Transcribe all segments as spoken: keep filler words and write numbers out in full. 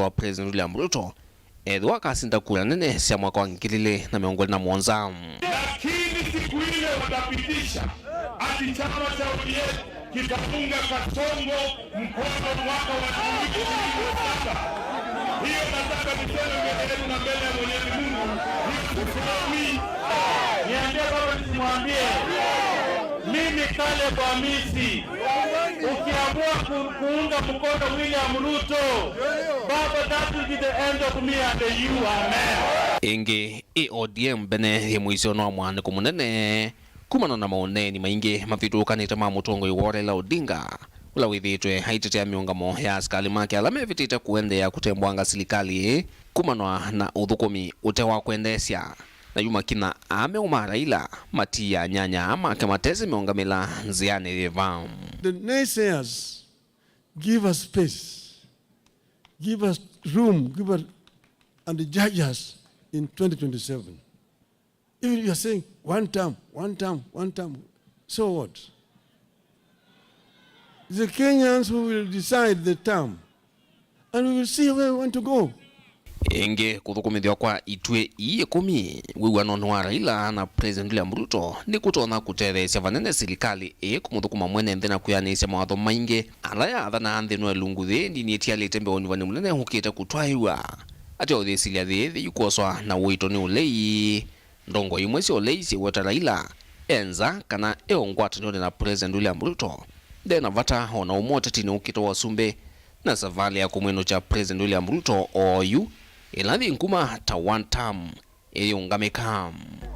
wa President William Ruto ethĩwa akasinda kura nene sya mwaka wa ngili ili na mĩongo ĩlĩ na mũonza. Lakini siku ile watapitisha ati chama cha O D M kitaunga Kasongo mkono mwaka wa elfu mbili ishirini na saba. Hiyo nataka niseme mbele yenu na mbele ya Mwenyezi Mungu, hiyo sisimami. Niambie baba, nisimwambie. Mimi Caleb Amisi, ukiamua ku-, kuunga mkono William Ruto, baba, that will be the end of me and you. Amen. Ĩngĩ, ĩ O D M mbene yĩ mũisyo wa mwanĩko mũnene kumana na maũneeni maingĩ mavĩtũkanĩte ma mũtongoi woo Raila Odinga, ũla wĩthĩĩtwe aitetea mĩũngamo ya asikalĩ make ala mevĩtĩte kũendeea kũtembwanga silikalĩ kumana na ũthũkũmi ũte wa kwendeesya. Na yu makina aa meũ ma Raila matiaa anyanya aa make matesĩ meũngamĩla nzĩanĩ yĩva. The naysayers, give us space, give us room, give us, and judge us in twenty twenty-seven. Even if you are saying one term, one term, one term, so what? The Kenyans who will decide the term, and we will see where we want to go. Ĩngĩ, kũthũkũmĩthw'a kwa ituĩ ii ĩkũmi wĩw'anonĩ wa Raila na President William Ruto nĩkũtonya kũtetheesya vanene silikalĩ ĩĩ kũmũthũkũma mwene nthĩ na kwĩanĩsya mawatho maingĩ ala yaathanaa nthĩnĩ wa ĩlungu yĩĩ ndini ĩtialĩte mbee wa ũnyuvani mũnene ũkĩte kũtwaĩw'a. Ateo yĩsilya yĩĩ yĩkwoswa na ũito nĩ ũlei. Ndongoi imwe sya ũlei syĩweta Raila e nza kana e o ngwatanĩonĩ na President William Ruto nde na vata o na ũmwe ũtetinĩ ũkĩte wa ũsumbĩ, na savalĩ ya kũmwĩnũkya President William Ruto oyu ĩla yĩ nguma ta one term ĩyĩũngamĩka.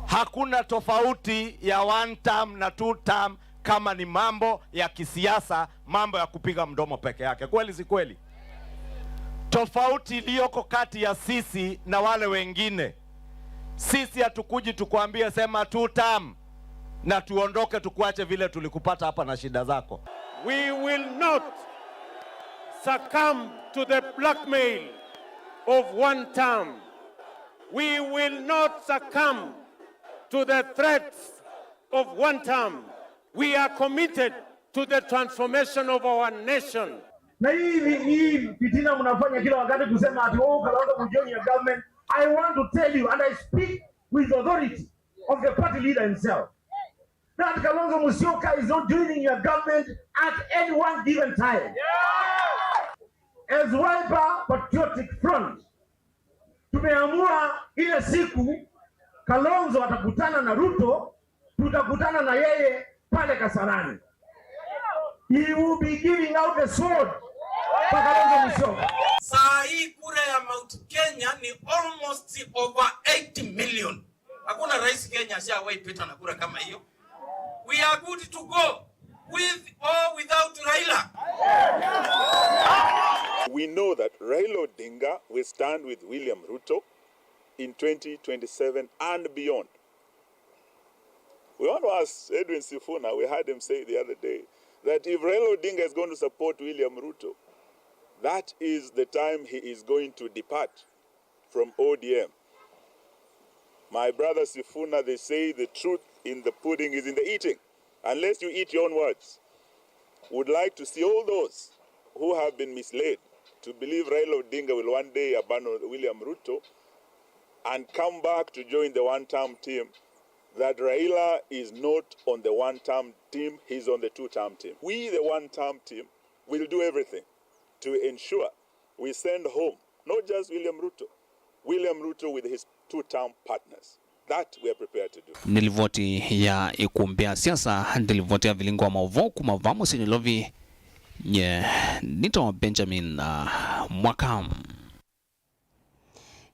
Hakuna tofauti ya one term na two term kama ni mambo ya kisiasa, mambo ya kupiga mdomo peke yake. Kweli si kweli? Tofauti iliyoko kati ya sisi na wale wengine, sisi hatukuji tukuambie sema two term na tuondoke tukuache vile tulikupata hapa na shida zako. We will not succumb to the blackmail of one term. We will not succumb to the threats of one term. We are committed to the transformation of our nation. Na hii, hii, hii fitina mnafanya kila wakati kusema ati, "Oh, Kalonzo will join your government." I want to tell you, and I speak with authority of the party leader himself, that Kalonzo Musyoka is not joining your government at any one given time. As Wiper Patriotic Front, tumeamua ile siku Kalonzo atakutana na Ruto, tutakutana na yeye pale Kasarani. He will be giving out the sword kwa Kalonzo Musyoka. Saa hii kura ya Mount Kenya ni almost over eighty million. Hakuna rais Kenya ashawahi pita na kura kama hiyo. We are good to go with or without Raila. We know that Raila Odinga will stand with William Ruto in twenty twenty-seven and beyond. We want to ask Edwin Sifuna, we heard him say the other day that if Raila Odinga is going to support William Ruto, that is the time he is going to depart from O D M. My brother Sifuna, they say the truth in the pudding is in the eating. Unless you eat your own words, would like to see all those who have been misled to believe Raila Odinga will one day abandon William Ruto and come back to join the one-term team, that Raila is not on the one-term team, he's on the two-term team. We, the one-term team, will do everything to ensure we send home not just William Ruto, William Ruto with his two-term partners. That we are prepared to do. Nĩ livoti ya ĩkumbĩ ya siasa, nĩ livoti ya vilingo wa maũvoo kuma vaa mũsyĩ Nairobi. Nye nĩtawa Benjamin, uh, Mwaka.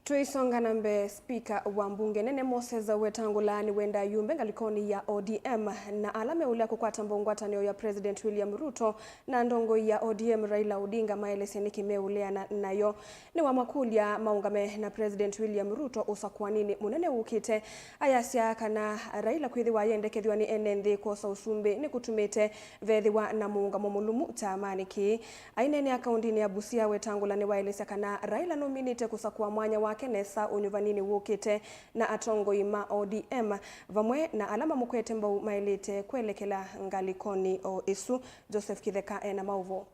Tũisonga na mbee, spika wa mbunge nene Moses Wetangula nĩwendaa ayumbe ngalĩkonĩ ya O D M, na ala meũlea kũkwata mbau ngwatanĩo ya President William Ruto na ndongoi ya O D M Raila Odinga maelesye nĩkĩ meũleana nayo. Nĩwamakũlya maũngame na President William Ruto ũsakũaninĩ mũnene wũkĩte, ayasya kana Raila kwĩthĩwa ayendekethw'a nĩ ene nthĩ kwosa ũsumbĩ nĩkũtumĩte vethĩwa na mũũngamo mũlũmu kyamanĩ kĩĩ. Aineenea kaũndĩnĩ ya Busia, Wetangula nĩwaelesya kana Raila nũminĩte kũsakũa mwanya wake nesa ũnyuvaninĩ wũkĩte na atongoi ma O D M vamwe na ala mamũkwete mbau maĩlĩte kwelekela ngalĩkonĩ o ĩsu. Joseph Kĩtheka ena maũvoo.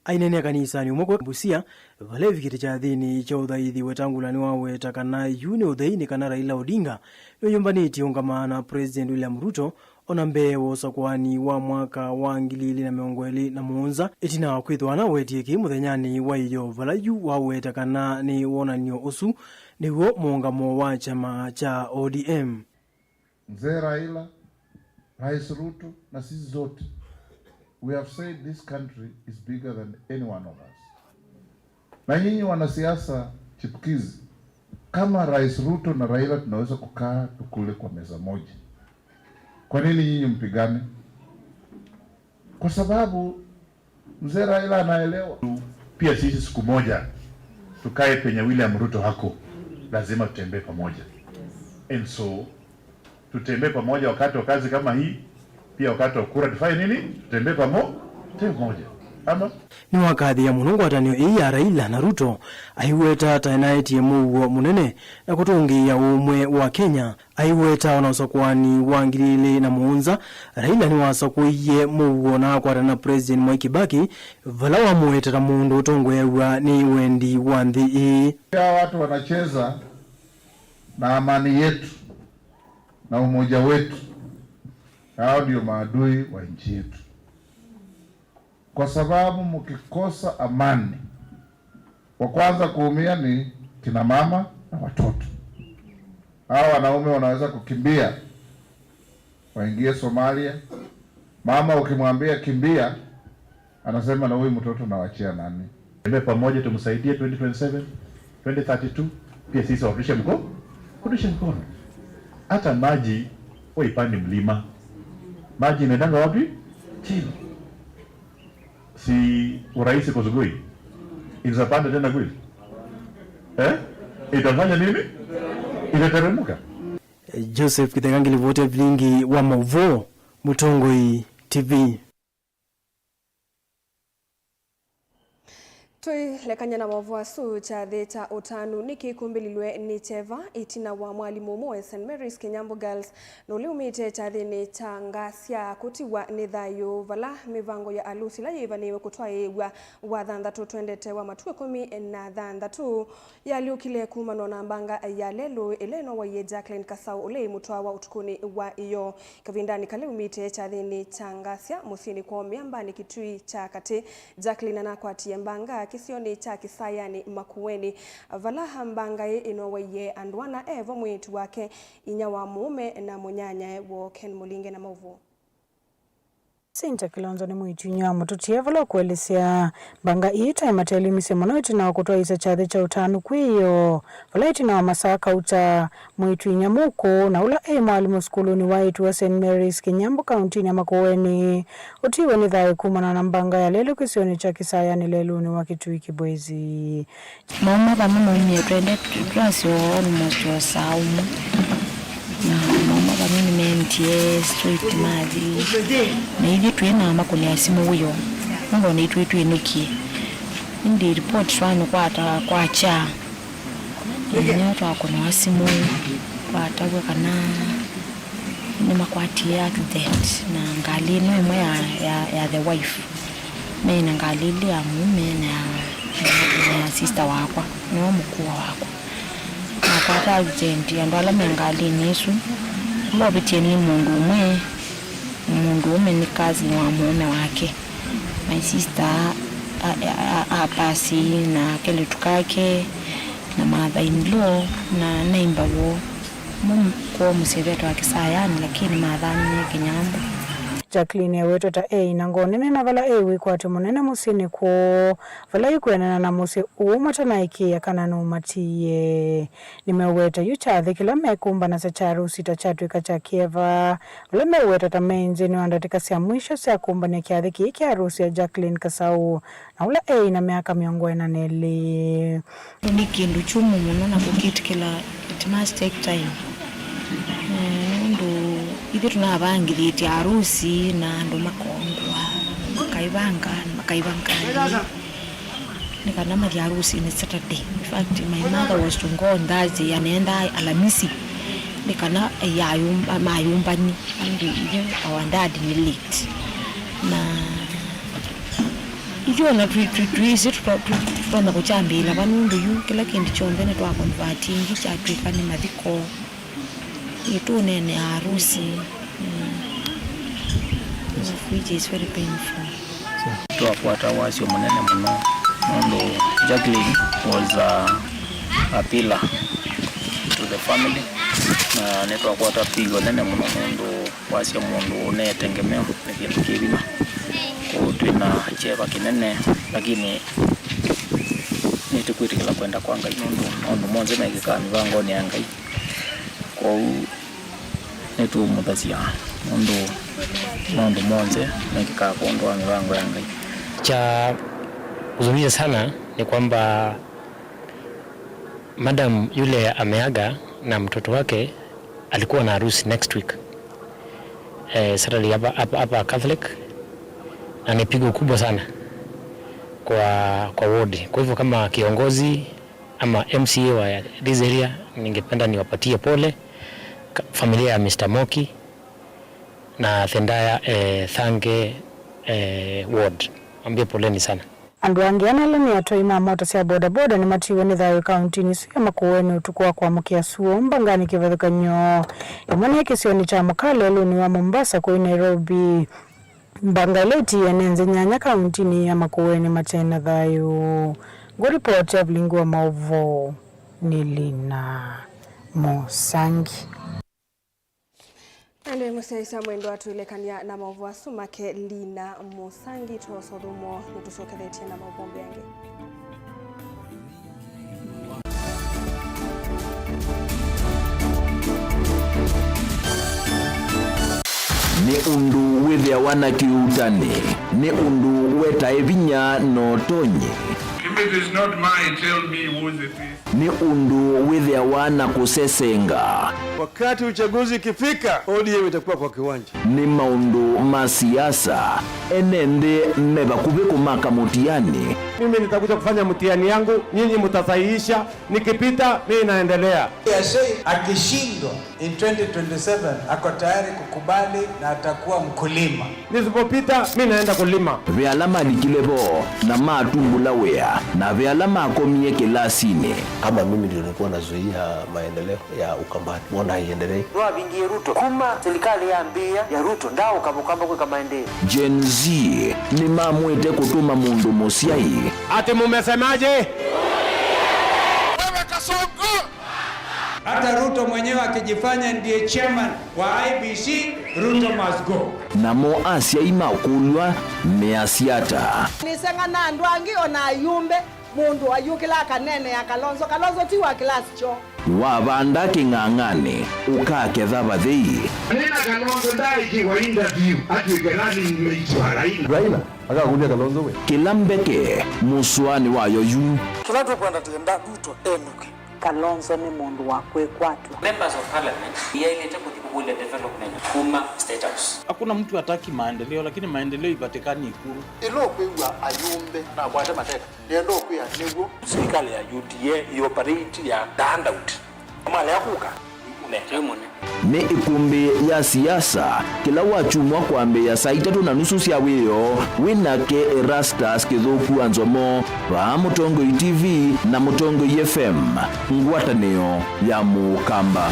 Aineenea kanisanĩ ũmwe kwa Busia, vala evikĩte kyathĩnĩ kya ũthaithi, Wetangula nĩwaweta kana yu nĩ ũthei nĩ kana Raila Odinga nĩũyũmbanĩtye ũngama na President William Ruto, o na mbee wa ũsakũani wa mwaka wa ngili ilĩ na mĩongo ĩlĩ na mũonza, ĩtina wa kwĩthĩwa anawetie kĩĩ mũthenyanĩ wa ĩyoo, vala yu waweta kana nĩ wonany'o ũsu nĩw'o mũũngamo wa kyama kya O D M. Mzee Raila, Rais Ruto na sisi zote, we have said this country is bigger than any one of us. Na nyinyi wanasiasa chipukizi, kama Rais Ruto na Raila tunaweza kukaa tukule kwa meza moja, kwa nini nyinyi mpigane? Kwa sababu Mzee Raila anaelewa. Pia sisi siku moja tukae penye William Ruto hako, lazima tutembee pamoja. And so, tutembee pamoja wakati wa kazi kama hii, pia wakati wa kura tufanye nini? Tutembee pamo-, tutembee pamoja. Ama? Nĩwakathĩĩa mũno ngwatanĩo ĩĩ ya Raila na Ruto, aiweta ta ĩnaetie mũuo mũnene na kũtũngĩĩa ũmwe wa Kenya. Aiweta o na ũsakũani wa ngili ilĩ na mũonza, Raila nĩwasakũie mũuo na akwatana na President Mwai Kibaki, vala wamũweta ta mũndũ ũtongoew'a nĩ wendi wa nthĩ ĩĩ. Hawa watu wanacheza na amani yetu na umoja wetu, hao ndio maadui wa nchi yetu. Kwa sababu mkikosa amani, wa kwanza kuumia ni kina mama na watoto. Hao wanaume wanaweza kukimbia waingie Somalia. Mama ukimwambia kimbia, anasema, "Na huyu mtoto nawachia nani?" Tembea pamoja, tumsaidie twenty twenty-seven, twenty thirty-two, pia sisi warudishe mko-, warudishe mkono. Hata maji waipandi mlima. Maji inaendanga wapi? Chini. Si urahisi kusugui? Itapanda tena kweli? Eh? Itafanya nini? Itateremuka. Joseph Kithenga ngilivoti ya vilingi wa mauvoo, Mũtongoi T V. Twĩlekany'a na maũvoo asu, kyathĩ kya ũtanu nĩkĩkũmbĩlilwe nĩ kyeva ĩtina wa mwalimũ ũmwe wa Saint Mary's Kĩnyambũ Girls na ũla umĩte kyathĩnĩ kya Ngasya kũtiwa nĩ thayũ, vala mĩvango ya alusi ĩla yĩvanĩĩwe kũtwaĩĩw'a wathanthatũ twendete wa matukũ ĩkũmi na thanthatũ yalyũkile kumanwa na mbanga ya lelũ ĩla ĩnowaie Jacqueline Kasau, ũla ĩ mũtwawa ũtukũnĩ wa ĩyoo. Kavindanĩ kala umĩte kyathĩnĩ kya Ngasya mũsyĩnĩ kwoo Mĩambanĩ Kitui kya Katĩ, Jacqueline anakwatie mbanga kĩsionĩ kya Kĩsayanĩ Makueni, vala mbanga ĩĩ ĩnowaie andũ ana, e vo mwĩĩtu wake, inyia wa mũũme, na mũnyanyae woo. Ken Mũlinge na maũvoo. Cynthia Kilonzo nĩ mwĩĩtu-inyia wa mũtũtie vala ũkũelesya mbanga ii ta ĩmatelimisye mũno ĩtina wa kũtwaĩĩsya kyathĩ kya ũtanu kwĩoo, vala ĩtina wa masaa kauta, mwĩĩtu-inyia mũkũũ na ũla e mwalimũ sukulunĩ wa eĩtu wa Saint Mary's Kĩnyambũ kauntinĩ ya Makueni ũtiwe nĩ thayũ kumana na mbanga ya lelũ kĩsionĩ kya Kĩsayanĩ lelũnĩ wa Kitui Kibwezi. Mauma vamwe maumie twende twasyoa almost o saa ũmwe. Na mauma vamwe nĩmeendie straight mathi. Na ithyĩ twĩ na makũnĩa simũ wĩoo. Nũndũ ona itwĩ twĩnũkie. Ĩndĩ report twanũkwata kwakya. Nĩo twakũnĩwa simũ, twatavw'a kana nĩmakwatie accident na ngalĩ ĩno ĩmwe ya, ya, ya the wife. Meĩ na ngalĩ ilĩ, ya mũũme na ya, na ya sister wakwa, nĩwe mũkũũ wakwa. Makwata accident, andũ ala me ngalĩnĩ ĩsu, ũla ũvĩtie nĩ mũndũ ũmwe, mũndũũme nĩ cousin wa mũũme wake. My sister a, a, a, apasi na kelĩtu kake na mother in law na neighbor woo. Mo kwoo mũsyĩ vetwa Kĩsayanĩ, lakini mathamie Kĩnyambũ. Jacqueline ewetwe ta eĩ na ngoo nene na vala e wĩkwatyo mũnene mũsyĩnĩ kwoo, vala yu kwĩanana na mũsyĩ ũũ matanaĩkĩĩa kana nũmatiie. Nĩmeũweta yu kyathĩ kĩla mekũmbanasya kya arusi ta kyatw'ĩka kya kĩeva, vala meũweta ta me nthĩnĩ wa ndatĩka sya mwisho sya kũmbanĩa kyathĩ kĩĩ kya arusi ya Jacqueline Kasau na ũla eĩ na myaka mĩongo ĩna na ĩlĩ. Nĩ kĩndũ kyũmũ mũno na kũkĩtĩkĩla, it must take time. Eh, nũndũ ithyĩ tũnavangĩthĩtye arusi na andũ makongwa, makaivanga, makaivanga nĩ kana mathi arusinĩ Saturday. In fact, my mother was to go on Thursday, anaenda Alamisi nĩ kana ayũmba, mayũmbani, nũndũ ithyĩ our dad nĩ late. Na Yu ona twi- twi- twĩsĩ tũtonya kũkyambĩĩla va, nũndũ yu kĩla kĩndũ kyonthe nĩtwakonvatingi kyatw'ĩka nĩ mathiko. Nĩtũũneenea harusi, mm, which is very painful. Twakwata wasyo mũnene mũno nũndũ Jacqueline was a, a pillar to the family, na nĩtwakwata pigo nene mũno nũndũ wasya mũndũ ũneetengemeo nĩ kĩndũ kĩ vinya. Kwoou twĩ na kyeva kĩnene, lakini nĩtũkwĩtĩkĩla kwenda kwa Ngai nũndũ maũndũ monthe mekĩkaa mĩvangonĩ ya Ngai. Kwoou nĩtũũmũthasya nũndũ maũndũ monthe mekĩkaa kwondũ wa mĩvango ya Ngai. Cha kuzunisha sana ni kwamba madam yule ameaga na mtoto wake alikuwa na harusi next week, eh, Saturday hapa, hapa, hapa Catholic, na ni pigo kubwa sana kwa, kwa ward. Kwa hivyo kama kiongozi ama M C A wa this area, ningependa niwapatie pole ka- familia ya Mister Moki na the entire, eh, Thange, eh, ward. Ambie poleni sana. Andũ angĩ ana ala nĩ atwai ma mota sya bodaboda nĩmatiwe nĩ thayũ kauntinĩ ĩsu ya Makueni ũtukũ wa kwamũkĩa suo mbanganĩ kĩvathũkany'o ĩmwe nĩ kĩsionĩ kya Mukale ĩũlũnĩ wa Mombasa kũi Nairobi. Mbanga ĩla ĩtiie nĩ nzĩ nyanya kauntinĩ ya Makueni mate na thayũ. Ngũripoti ya vilingi wa maũvoo nĩ Lina Mosangi. Ĩndĩ mũsyaĩĩsya mwendwa, twĩlekany'a na maũvoo asu make Lina Mũsangi, twosa ũthũmũo, nĩtũsyokethetye na maũvoo mbee angĩ. Nĩ ũndũ wĩthĩawa na kĩuutani, nĩ ũndũ wetae vinya na ũtonyi. If it is not mine, tell me whose it is. Nĩ ũndũ wĩthĩawa na kũsesenga. Wakati uchaguzi ikifika, O D M itakuwa kwa kiwanja. Nĩ maũndũ ma siasa, ene nthĩ me vakuvĩ kũmaka mũtiani. Mimi nitakuja kufanya mtihani yangu, nyinyi mtasahihisha, nikipita, mimi naendelea. Akishindwa in twenty twenty-seven, ako tayari kukubali na atakuwa mkulima. Nisipopita, mi naenda kulima. Ve ala malikile vo na matumbũla wĩa, na ve ala makomie kĩlasinĩ. Kama mimi ndio nilikuwa nazuia maendeleo ya Ukambani, mbona haiendelei? Nĩwavingie Ruto kuma serikali yambĩĩa ya Ruto, ndaũka Mũkamba kwĩka maendeeo. Gen Z nĩmamwĩte kũtũma mũndũ mũsyai. Ati mumesemaje? Wewe Kasongo! Hata Ruto mwenyewe akijifanya ndiye chairman wa I E B C, Ruto must go. Namo asyai makũlw'a measya ata? Nĩseng'ana andũ angĩ o na ayumbe, mũndũ ayũkĩla akaneenea Kalonzo. Kalonzo ti wa kĩlasi kyoo. Wavanda kĩng'ang'anĩ, ũkaketha vathei. Nĩna Kalonzo ndaaĩkĩwa interview atw'ĩke running mate wa Raila. Raila akakũlya Kalonzo we. Kĩla mbeke mũsũanĩ wayo yu. Kĩla tũkwenda, twenda Ruto enũke. Kalonzo nĩ mũndũ wa kwĩkwatw'a. Members of Parliament yaĩlĩte kũthi kũkũlya development kuma State House. Hakuna mtu hataki maendeleo, lakini maendeleo ipatikani Ikulu. Ĩla ũkwĩw'a ayumbe nakwate mateka, nĩenda ũkwĩa nĩw'o. Serikali ya U D A ĩoperate ya the handout. Malea kũka, nĩkũnenga. Nĩ ĩkũmbĩ ya siasa, kĩla wakyumwa kwambĩĩa saa itatũ na nusu sya wĩoo, wĩ nake Erastus Kĩthũku wa Nzomo, vaa Mũtongoi T V na Mũtongoi F M, ngwatanĩo ya Mũkamba.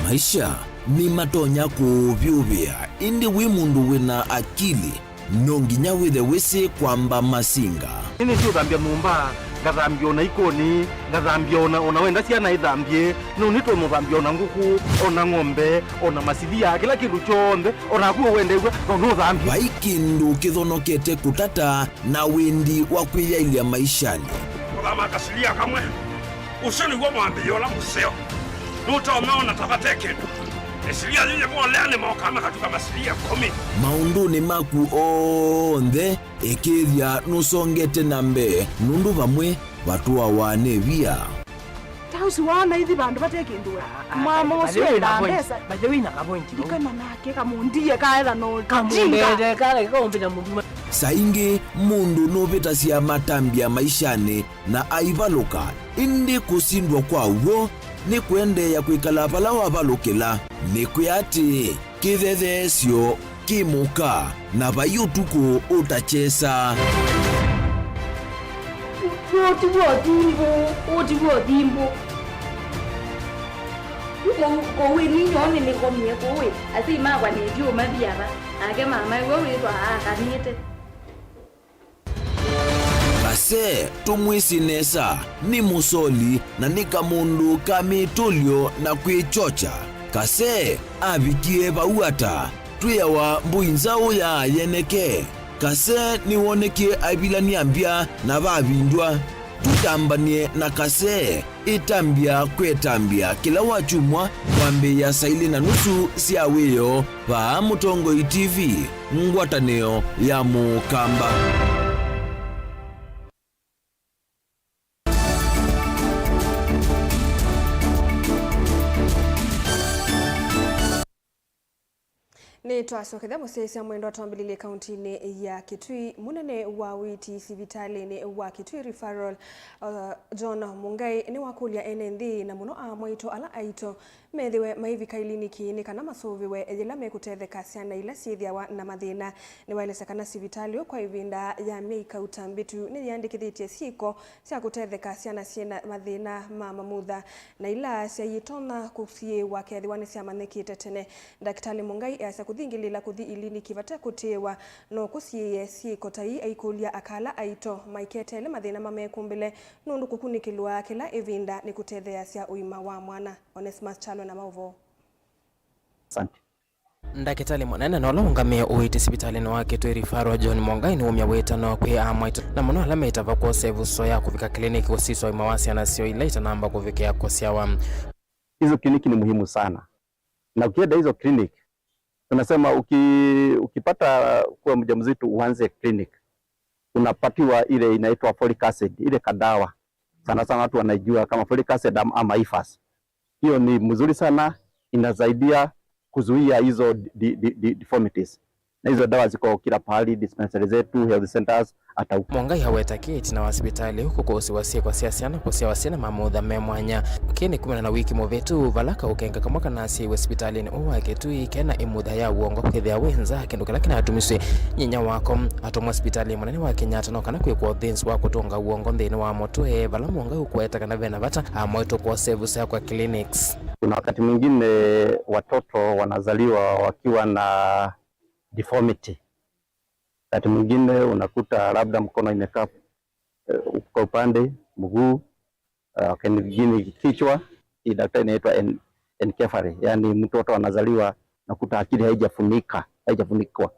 Maisha nĩmatonya kũũvyũvĩa, ĩndĩ wĩ mũndũ wĩ na akili, no nginya wĩthe wĩsĩ kwamba masinga. Nĩnĩsĩ ũthambya nyũmba, ngathambya ona ikũnĩ, ngathambya ona, ona wenda syana ithambye, no nĩtũmũthambya ona ngũkũ, ona ng'ombe, ona masilia, kĩla kĩndũ kyonthe, onaku ũwendew'a, no nũthambye. Vai kĩndũ kĩthonokete kũtata na wendi wa kwĩyaĩlya maishanĩ. Kũthama kasilia kamwe. Ũsu nĩw'o mwambĩĩo ũla mũseo. Nũtonya ona ta vate kĩndũ. Ĩsilia yĩyĩvolea nĩmokaa makatuka masilia ĩkũmi. Maũndũnĩ maku onthe, ĩkĩĩthya nũsongete na mbee, nũndũ vamwe vatũawa nĩ via. Ta ũsu waona ithi vandũ vate kĩndũ we. Ah, mama ũsu ena mbesa. Ndikana nake kamũndie kaetha no kamũndie kale kaũmbĩ na mũndũ. Saa ingĩ mũndũ nũvĩtasya matambya maishanĩ na aivalũka, ĩndĩ kũsindwa kwa w'o nĩ kũendeea kwĩkala vala wavalũkĩla. Nĩkwĩa atĩĩ, kĩthetheesyo kĩ mũka, na vai ũtukũ ũtakyesa. Ũũ ti w'o thimbũ, ũũ ti w'o thimbũ. Kũu ĩni nyoo nĩnĩkomie kũu ĩ, asyai makwa nĩtyo mathi ava, nake mama ĩwe wĩthwa aakanĩte. Kase tũmwĩsĩ nesa, nĩ mũsoli na nĩ kamũndũ ka mĩtũlyo na kwĩkyokya. Kase avikie vau ata? Twĩawa mbũi nzaũ ya yeneke. Kase nĩwonekie aivilany'a mbya na vavindwa. Tũtambany'e na Kase, ĩtambya kwa ĩtambya kĩla wakyumwa kwambĩĩa saa ilĩ na nusu sya wĩoo, vaa Mũtongoi T V, ngwatanĩo ya Mũkamba. Nĩtwasokethya mũsyaĩĩsya mwendwa twambĩlĩlye kauntinĩ ya Kitui. Mũnene wa ũiiti sivitalĩnĩ wa Kitui Referral, uh, John Mungai nĩwakũlya ene nthĩ na mũno amwaitũ ala aito methĩwe maivika iliniki nĩ kana masũvĩwe yĩla mekũtetheka syana ila syĩthĩawa na mathĩna. Nĩwaelesya kana sivitalĩ ĩyo kwa ĩvinda ya myei kauta mbĩtu nĩyĩandĩkĩthĩtye syĩko sya kũtetheka syana syĩna mathĩna ma mamutha na ila syaĩtonya kũsiĩĩwa kethĩwa nĩsyamanyĩkĩte tene. Ndakĩtalĩ Mũngai easya kũthingĩlĩĩla kũthi iliniki vate kũtĩĩwa no kũsiĩĩe syĩko ta ii, aikũlya aka ala aito maiketeele mathĩna mamekũmbĩle, nũndũ kũkunĩkĩlwa kĩla ĩvinda nĩkũtetheeasya ũima wa mwana. Onesmus Kyalo na maũvoo. Asante. Ndakĩtalĩ mũnene na ũla ũngamĩe ũiiti sivitalĩnĩ wa Kitui Referral, John Mũngai, nĩwaumya wĩtano kwĩ amwaitũ na mũno ala meĩtavwa kwosa ĩvuso ya kũvika kĩliniki kũsisya ũima wa syana syoo ila itanamba kũvikĩa kũsyawa. Hizo kliniki ni muhimu sana, na ukienda hizo kliniki, tunasema uki-, ukipata kuwa mjamzito uanze kliniki, unapatiwa ile inaitwa folic acid, ile kadawa. Sana sana watu wanaijua kama folic acid am-, ama ifas. Hiyo ni mzuri sana, inasaidia kuzuia hizo di-, di-, di-, deformities. Na hizo dawa ziko kila pahali, dispensary zetu, health centers, hata huko. Mũngai aweta kĩĩ ĩtina wa sivitalĩ ũũ kũkũsĩwa syĩko sya syana kũsyawa syĩna mamutha me mwanya. Kĩĩ nĩ kumana na wiki mũvĩtu, vala kaũkenga kamwe kanasyaĩwe sivitalĩnĩ ũũ wa Kitui kena ĩmutha ya ũongo kwĩthĩa wĩ nza, kĩndũ kĩla kĩnatumisye nyinya wako atũmwa sivitalĩ mũnene wa Kenyatta no kana kwĩkwa ũthĩnzi wa kũtũnga ũongo nthĩnĩ wa mũtwe, vala Mũngai ũkũweta kana vena vata amwaitũ kwosa ĩvuso ya kwa clinics. Kuna wakati mwingine watoto wanazaliwa wakiwa na deformity. Wakati mwingine unakuta labda mkono imekaa, eh, kwa upande, mguu, eh, wakati mwingine kichwa. Hii daktari inaitwa en-, encephaly, yaani mtoto anazaliwa nakuta akili haijafunika, haijafunikwa.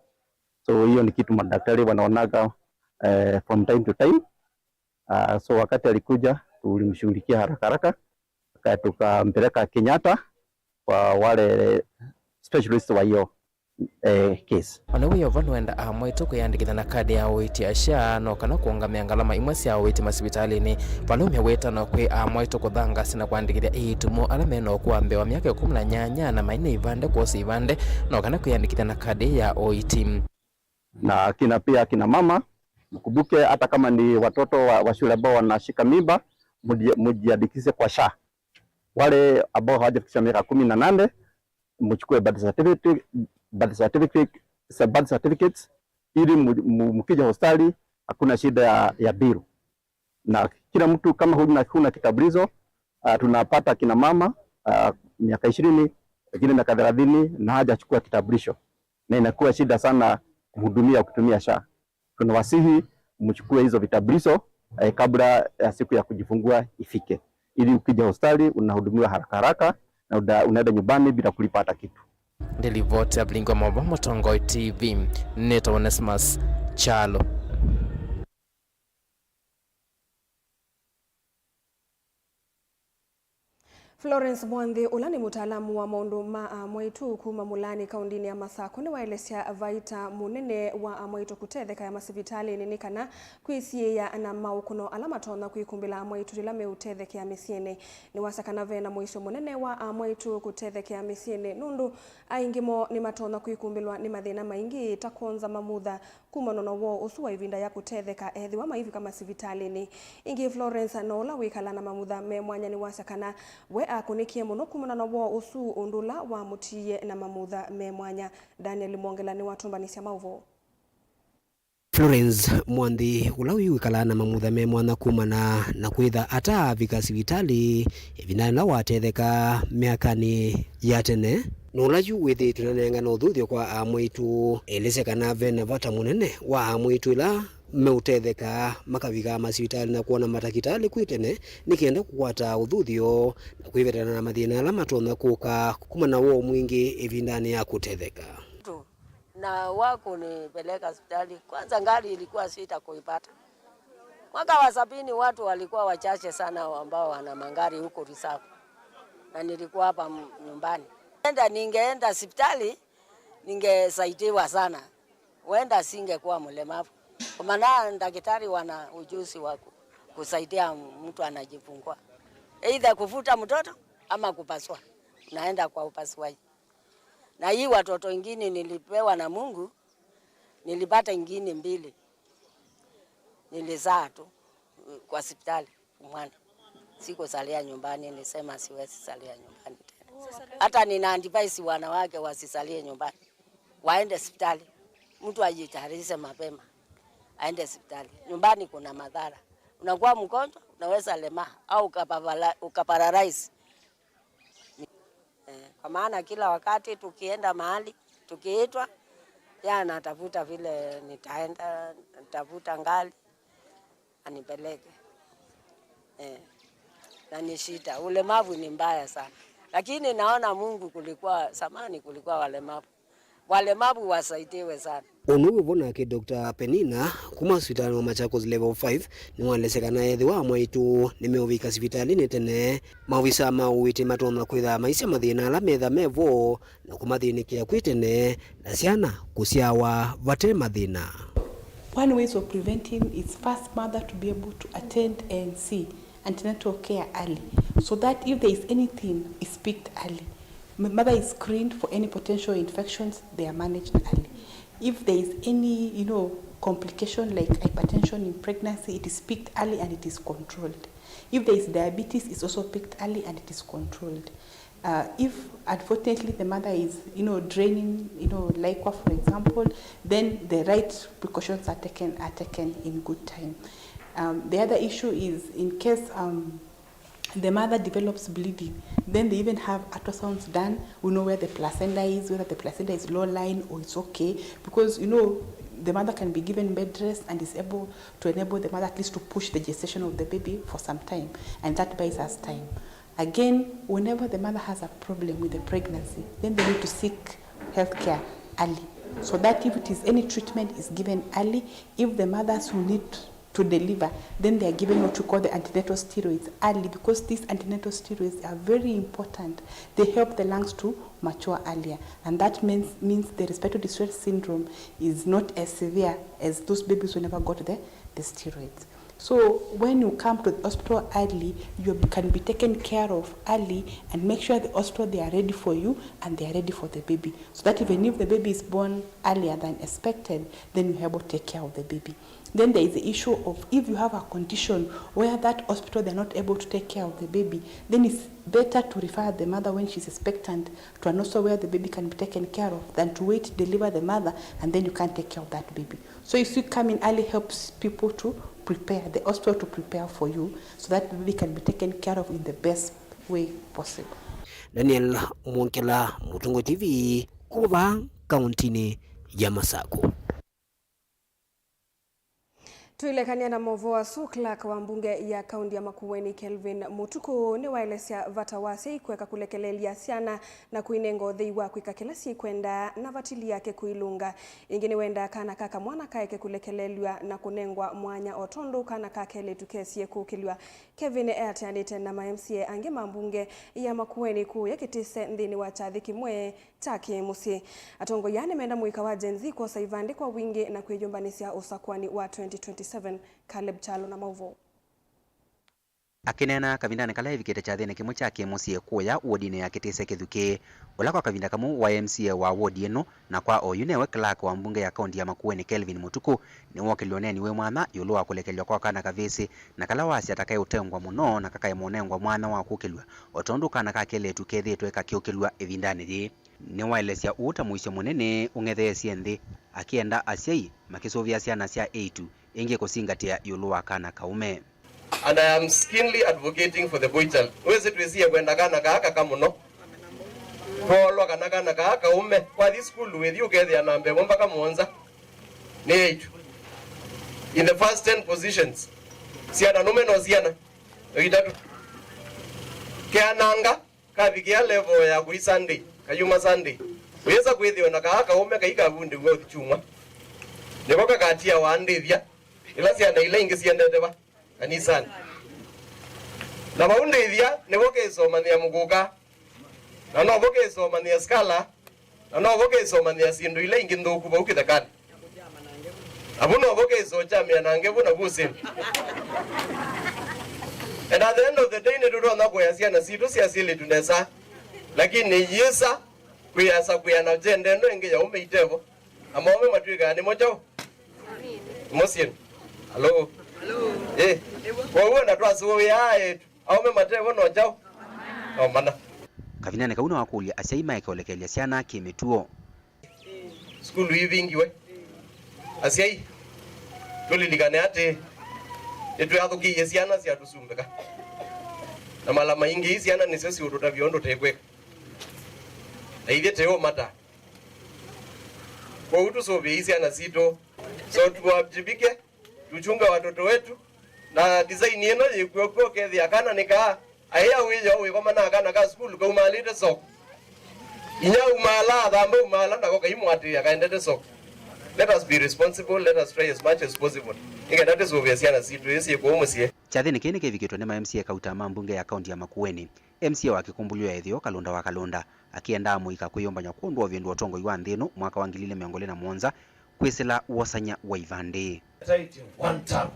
So hiyo ni kitu madaktari wanaonaga, eh, from time to time. Ah, so wakati alikuja, tulimshughulikia haraka haraka, aka-, tukampeleka Kenyatta kwa wale specialist wa hiyo, eh, case. Ona wĩ o vo, nĩwenda amwaitũ kwĩyandĩkĩthya na kadi ya ũiiti ya SHA no kana kũũngamĩa ngalama imwe sya ũiiti masivitalĩnĩ, vala aumya wĩtano kwĩ amwaitũ kũthangaasya na kũandĩkĩthya eĩtu moo ala me na ũkũũ wa mbee wa myaka ĩkũmi na nyanya na mai na ivande kwosa ivande no kana kwĩyandĩkĩthya na kadi ya ũiiti. Na kina, pia kina mama, mkumbuke hata kama ni watoto wa, wa shule ambao wanashika mimba, muji-, mujiandikishe kwa SHA. Wale ambao hawajafikisha miaka kumi na nane, mchukue birth certificate, birth certificate, birth certificates, ili mu-, mu-, mkija hospitali, hakuna shida ya, ya bill. Na kila mtu, kama huna, huna kitambulisho, ah, tunapata kina mama, ah, miaka ishirini, wengine miaka thelathini na hajachukua kitambulisho. Na inakuwa shida sana kuhudumia kutumia SHA. Tunawasihi mchukue hizo vitambulisho, eh, kabla ya siku ya kujifungua ifike. Ili ukija hospitali unahudumiwa haraka haraka na uda-, unaenda nyumbani bila kulipa hata kitu. Ndilivoti ya Vilingi wa Maũvoo, Mũtongoi T V, nĩtawa Onesmus Kyalo. Florence Mwanthi, ũla nĩ mũtaalamu wa maũndũ ma amwaitũ kuma Mũlaani, kaũndĩnĩ ya Masakũ, nĩwaelesya vaita mũnene wa amwaitũ kũtetheka ya masivitalĩnĩ nĩ kana kwĩsiĩĩa na maũkũno ala matonya kwĩkumbĩla amwaitũ yĩla meũtethekea mĩsyĩnĩ. Nĩwasya kana ve na mũisyo mũnene wa amwaitũ kũtethekea mĩsyĩnĩ nũndũ aingĩ moo nĩmatonya kwĩkumbĩlwa nĩ mathĩna maingĩ ta kwonza mamutha, kumana na ũwoo ũsu wa ĩvinda ya kũtetheka ethĩwa maivika masivitalĩnĩ. Ĩngĩ, Florence, na ũla wĩkalaa na mamutha me mwanya, nĩwasya kana we akũnĩkie mũno kumana na ũvoo ũsu, ũndũ ũla wamũtiie na mamutha me mwanya. Daniel Mwongela nĩwatũmbanĩsya maũvoo. Florence Mwanthi, ũla wĩw'ĩkalaa na mamutha me mwanya kumana na kwĩtha ataavika sivitalĩ ĩvindanĩ yĩla watetheka myakanĩ ya tene, na ũla yu wĩthĩĩtwe nanengana ũthuthyo kwa amwaitũ, elesya kana ve na vata mũnene wa amwaitũ ĩla meũtetheka makavika masivitalĩ na kwona matakĩtalĩ kwĩ tene, nĩ kenda kũkwata ũthuthyo na kwĩvetana na mathĩna ala matonya kũka kumana na woo mwingĩ ĩvindanĩ ya kũtetheka. Na wakunipeleka hospitali. Kwanza gari ilikuwa sita kuipata. Mwaka wa sabini watu walikuwa wachache sana ambao wana magari huko Risaku. Na nilikuwa hapa m-, nyumbani. Enda, ningeenda hospitali, ningesaidiwa sana. Huenda singekuwa mlemavu. Kwa maana daktari wana ujuzi wa ku-, kusaidia mtu anajifungua. Either kuvuta mtoto ama kupasua. Naenda kwa upasuaji. Na hii watoto ingine nilipewa na Mungu, nilipata ingine mbili. Nilizaa tu kwa hospitali mwana. Sikuzalia nyumbani, nilisema siwezi zalia nyumbani tena. Hata nina advise wanawake wasizalie nyumbani. Waende hospitali. Mtu ajitayarishe mapema. Aende hospitali. Nyumbani kuna madhara. Unakuwa mgonjwa, unaweza lemaa au ukapapala-, ukaparalyze. Eh, kwa maana kila wakati tukienda mahali, tukiitwa, yeye anatafuta vile nitaenda, natafuta gari, anipeleke. Eh, na ni shida. Ulemavu ni mbaya sana. Lakini naona Mungu kulikuwa, zamani kulikuwa walemavu. Walemavu wasaidiwe sana. Ũndũ wĩ vo nake Doctor Penina kuma sivitalĩ wa Machakos Level five nĩwaelesya kana ethĩwa amwaitũ nĩmeũvika sivitalĩnĩ tene, maovisa ma ũiiti matonya kwĩtha maisya mathĩna ala metha me vo na kũmathĩnĩkĩa kwĩ tene, na syana kũsyawa vate mathĩna. One ways of preventing is first mother to be able to attend A N C, antenatal care, early, so that if there is anything, it's picked early. M-, mother is screened for any potential infections, they are managed early. If there is any, you know, complication like hypertension in pregnancy, it is picked early and it is controlled. If there is diabetes, it's also picked early and it is controlled. Uh, if unfortunately the mother is, you know, draining, you know, liquor, for example, then the right precautions are taken, are taken in good time. Um, the other issue is in case, um, the mother develops bleeding, then they even have ultrasounds done. We know where the placenta is, whether the placenta is low lying or it's okay, because, you know, the mother can be given bed rest and is able to enable the mother at least to push the gestation of the baby for some time, and that buys us time. Again, whenever the mother has a problem with the pregnancy, then they need to seek healthcare early, so that if it is any treatment is given early, if the mothers who need to deliver, then they are given what we call the antenatal steroids early, because these antenatal steroids are very important. They help the lungs to mature earlier, and that means, means the respiratory distress syndrome is not as severe as those babies who never got the, the steroids. So when you come to the hospital early, you can be taken care of early and make sure the hospital, they are ready for you and they are ready for the baby, so that even if the baby is born earlier than expected, then you're able to take care of the baby. Then there is the issue of if you have a condition where that hospital, they're not able to take care of the baby, then it's better to refer the mother when she's expectant to an hospital where the baby can be taken care of than to wait to deliver the mother and then you can't take care of that baby. So you see, coming early helps people to prepare, the hospital to prepare for you so that the baby can be taken care of in the best way possible. Daniel Mwongela, Mũtũngũ T V, kuma vaa kauntinĩ ya Masakũ. Tũilekany'a na maũvoo asu, clerk wa mbunge ya kaunti ya Makueni, Kelvin Mũtuku, nĩwaelesya vata wa asyai kũeka kũlekelelya syana na kũinenga ũthei wa kwĩka kĩla syĩkwendaa na vatili yake kũilũnga. Ĩngĩ nĩwendaa kana ka kamwana kaeke kũlekelelw'a na kũnengwa mwanya o tondũ kana ka kelĩtu kesie kũkĩlw'a. Kelvin eatĩanĩte na ma M C A angĩ ma mbunge ya Makueni kũũya kĩtĩse nthĩnĩ wa kyathĩ kĩmwe kya kĩ-mũsyĩ. Atongoi aa nĩmenda mũika wa Gen Z kwosa ivandĩ kwa wingĩ na kwĩyũmbanĩsya ũsakũani wa twenty twenty-seven. Caleb Kyalo na maũvoo. Akĩneena kavindanĩ kala evikĩte kyathĩnĩ kĩmwe kya kĩ-mũsyĩ kũya wodinĩ ya Kĩtĩse Kĩthukĩ, ũla kwa kavinda kamwe waĩ M C A wa wodi ĩno, na kwa oyu newe clerk wa mbunge ya kaunti ya Makueni Kelvin Mũtukũ, nĩwookĩlw'e ũneeni wĩ mwanya ĩũlũ wa kũlekelw'a kwa kana kavĩsĩ, na kala wasya ta kaĩ ũtengwa mũno na kakaema ũnengwa mwanya wa kũkĩlw'a, o tondũ kana ka kelĩtu kethĩĩtwe kakyũkĩlw'a ĩvindanĩ yĩĩ. Nĩwaelesya ũu ta mũisyo mũnene ũng'etheesye nthĩ, akĩenda asyai makĩsũvĩa syana sya eĩtu ĩngĩ kũsingatĩa ĩũlũ wa kana kaũme. And I am keenly advocating for the boy child. Wĩsĩ twĩsie kwenda kana kaa kaka mũno. Kwolwa kana kana kaa kaũme, kwathi sukulu wĩthi ũkethĩa namba ĩmwe mpaka mũonza nĩ eĩtu. In the first ten positions, syana nũme no syana no itatũ. Keananga kavikĩa level ya kũi Sunday, kayuma Sunday. Wĩsa kwĩthĩwa na kaa kaũme kai kavundĩw'a ũthi kyumwa. Nĩko kakatiawa ndĩthya, ĩla syana ila ingĩ siendete va kanisanĩ. Na vau ndĩthya, nĩvo kĩsomanĩa mũkũka. Na novo kĩsomanĩa skala. Na novo kĩsomanĩa syĩndũ ila ingĩ nthũku vau kĩthekanĩ. Avu novo kĩsochamĩa na ngevu na vusĩni. And at the end of the day, nĩtũtonya kũea syana sitũ sya syĩlĩtu nesa, lakini yĩsa kwĩasa kwĩana jenda ĩno ĩngĩ ya ũme itevo, amaume matw'ĩkaa nĩmo kyaũ? Nĩmo syĩndũ. Alo? Eh. Kwoou ona twasũĩaa eĩtu, aũme matevo no kyaũ? No mana. Kavindanĩ kau nĩwakũlya asyai maeke ũlekelya syana kĩ-mĩtuo. Sukulu ivingiwe. Asyai, tũlilikane atĩĩ, nĩtwĩathũkĩie syana syatũsumbĩka. Na mala maingĩ, syana nĩsyo siũtũtavya ũndũ tũkwĩka. Na ithyĩ tũũmata. Kwoou tũsũvĩei syana sitũ. So tuwajibike, tuchunge watoto wetu. Na design ĩno yĩkw'o kw'o ũkethĩa kana nĩ kaa, aĩa wĩoo wĩkomana na kana ka sukulu kaumaalĩte soko. Inya umaala, athamba umaala, nako kaimũatĩĩa kaendete soko. Let us be responsible, let us try as much as possible nĩ kenda tũsũvĩe syana sitũ ĩĩ syĩ kũũ mũsyĩ. Kyathĩnĩ kĩĩ nĩkĩvikĩtwe nĩ ma M C A kauta ma mbunge ya kaunti ya Makueni, M C A wa Kĩkũmbũlyo ya Ĩtheo Kalũnda wa Kalũnda akĩendaa mũika kwĩyũmbany'a kwondũ wa ũvĩndũa ũtongoi wa nthĩ ĩno mwaka wa ngili ilĩ mĩongo ĩlĩ na mũonza kwĩsĩla wosany'a wa ivandĩ. Title, one term.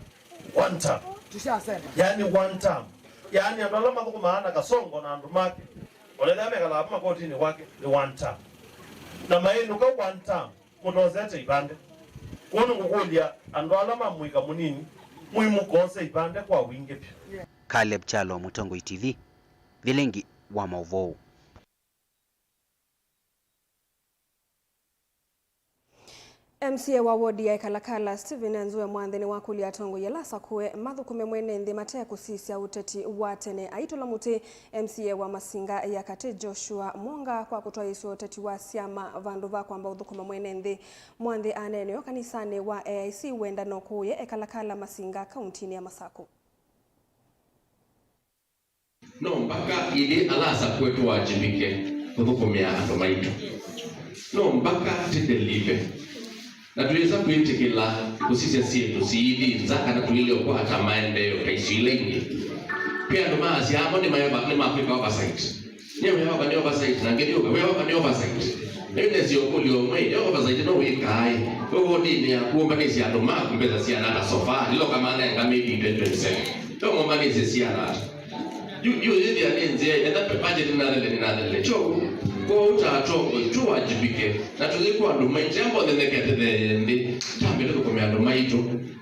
One term. Tushasema. Yaani one term. Yaani andũ ala mathũkũmaa na Kasongo na andũ make, ona ethĩwa mekalaa vau makotinĩ kwake, nĩ one term. Na mainũka one term, mũtosete ivandĩ. Kwoou nĩngũkũlya andũ ala ma mũika mũnini, mũimũkose ivandĩ kwa wingĩ vyũ. Caleb Kyalo, Mũtongoi T V, vilingi wa maũvoo. M C A wa wodi ya Ekalakala, Stephen Nzue Mwanthe, nĩwakũlya atongoi ala asakũe mathũkũme mwene nthĩ mate kũsisya ũteti wa tene. Aitũla mũtĩ M C A wa Masinga ya Katĩ, Joshua Mwonga, kwa kũtwaĩĩsya ũteti wa syama vandũ va kwamba ũthũkũma mwene nthĩ. Mwanthe aneenea kanisanĩ wa A I C wendano kũũye Ekalakala Masinga, kauntinĩ ya Masakũ. No mpaka ithyĩ ala asakũe tũwajibike kũthũkũmĩa andũ maitũ. No mpaka tũdelive. Na tũyĩsa kwĩtĩkĩla kũsisya syĩndũ siithi nza kana tũilye ũkwata maendeeo ta isu ila ingĩ. Kwĩ andũ maasya amo nĩmaeva-, nĩmakwĩka oversight. Nyie wĩa wakwa nĩ oversight, na ngĩthiũka, wĩa wakwa nĩ oversight. Na yu nesĩ ũkũlyo ũmwe, ĩ oversight no wĩkaa ĩ? We wodinĩ yaku ũmbanĩsye andũ maku mbesa siana ata so far, ila ũkamanenga maybe twenty twenty-seven. Ve ũmbanĩsye siana ata? Yu, yu yĩthĩa nĩ nzĩa, etha budget nĩnathelile, nĩnathelile. Kyoou, kwoou ta atongoi, tũwajibike, na tũyĩkwa andũ maitũ, amba ũthenekete thee nthĩ, tambe tũthũkũme andũ maitũ.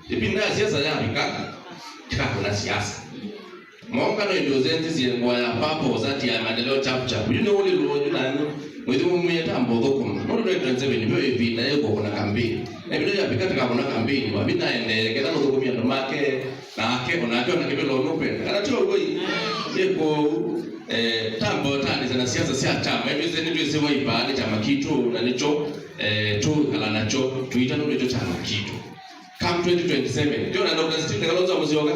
Ĩvinda ya siasa yavika, tũkakũna siasa. Mwonga no ĩndĩ ũsenzisye ngũa ya purple, sati ya maendeleo chap chap. Yu nĩ ũlĩlũ ũyu nanyu. Mwĩthĩ mumie tambo thũkũma. Nũndũ twenty twenty-seven nĩyo ĩvinda yĩkũkũna campaign. Na ĩvinda yavika tũkakũna campaign. Wavinya aendee, ketha nũthũkũmie andũ make, nake, onake ona kĩvĩla ũnũkwenda. Kana ti ũw'o ĩ? Nĩ kũu, eh, tambo tanĩsya na siasa sya chama. Ĩtwĩsĩ nĩtwĩsĩ waivaa nĩ chama kitũ, na nĩkyo, eh, tũkala nakyo, tũita nũndũ nĩkyo chama kitũ. Come twenty twenty-seven. Ndio na Doctor Stephen Kalonzo Musyoka.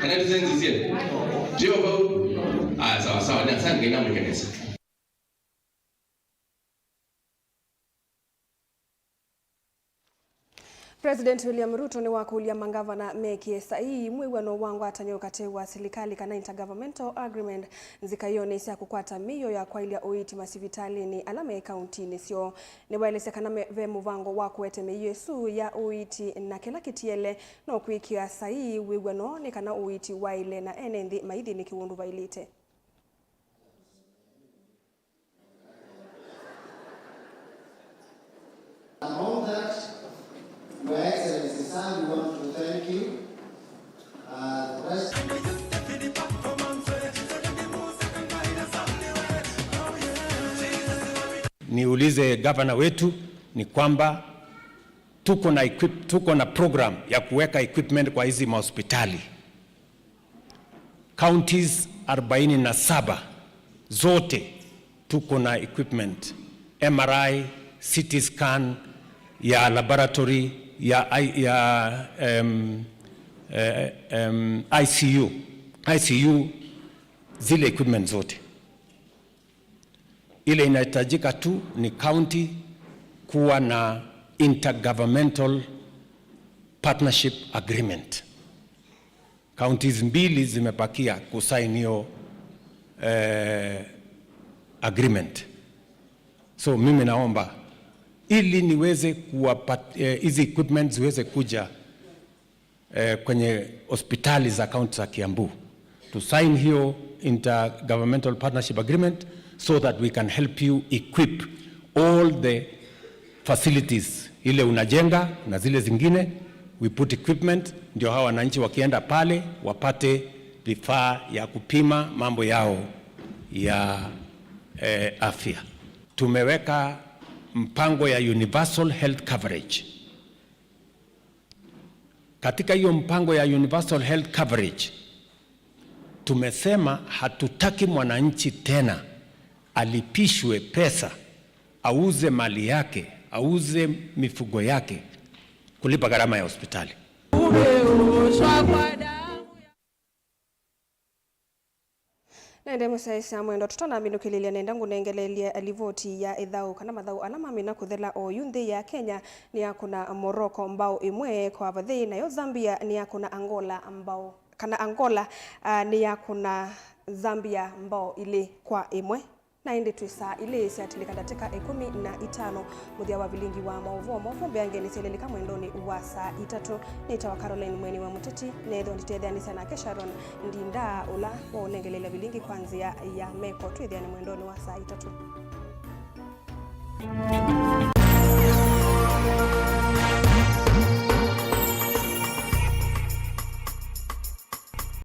Kana tũsenzisye? Ndio vau. Aya, sawa, sawa. Nĩ asante, Ngai namwĩke nesa. President William Ruto nĩwakũlya mangavana mekĩe saii mwĩw'ano wa ngwatanĩo katĩ wa silikalĩ kana intergovernmental agreement nzikaĩonĩ sya kũkwata mĩio ya kwaĩlya ũiiti masivitalĩnĩ ala me kauntinĩ syoo. Nĩwaelesya kana me, ve mũvango wa kũete mĩio ĩsu ya ũiiti na kĩla kĩtiele no kwĩkĩa saii wĩw'ano nĩ kana ũiiti waĩle na ene nthĩ maithi nĩ kĩwũndũ vaĩlĩte. Among that, Your Excellency, sir, we want to thank you. Uh, the rest Niulize gavana wetu ni kwamba tuko na equip-, tuko na program ya kuweka equipment kwa hizi mahospitali. Counties arobaini na saba zote tuko na equipment, M R I, C T scan, ya laboratory, ya I-, ya, em, eh, em, I C U, I C U, zile equipment zote. Ile inahitajika tu ni county kuwa na intergovernmental partnership agreement. Counties mbili zimebakia kusign hiyo, eh, agreement. So mimi naomba ili niweze kuwapat-, eh, hizi equipment ziweze kuja eh, kwenye hospitali za kaunti za Kiambu. To sign hiyo intergovernmental partnership agreement so that we can help you equip all the facilities, ile unajenga na zile zingine, we put equipment, ndio hawa wananchi wakienda pale wapate vifaa ya kupima mambo yao ya, eh, afya. Tumeweka mpango ya universal health coverage. Katika hiyo mpango ya universal health coverage, tumesema hatutaki mwananchi tena alipishwe pesa, auze mali yake, auze mifugo yake, kulipa gharama ya hospitali. Nende mũsyaĩĩsya mwendwa, tũtanambĩndũkĩlĩlya, nenda ngũnengeleelye livoti ya ĩthaũ kana mathaũ ala mamina kũthela oyu. Nthĩ ya Kenya nĩyakũna Morocco mbao ĩmwe kwa vathei, nayo Zambia nĩyakũna Angola mbao, kana Angola, ah, nĩyakũna Zambia mbao ilĩ kwa ĩmwe. Na ĩndĩ twĩ saa ilĩ syatilĩka ndatĩka ĩkũmi na itano mũthya wa vilingi wa maũvoo. Maũvoo mbeange nĩsyelelika mwendonĩ wa saa itatũ. Nĩtawa Caroline Mweni wa Mũteti, neethĩwa nditetheanĩsya nake Sharon Ndindaa, ũla waũnengeleelya vilingi kwa nzĩa ya meko. Twĩthĩane mwendonĩ wa saa itatũ.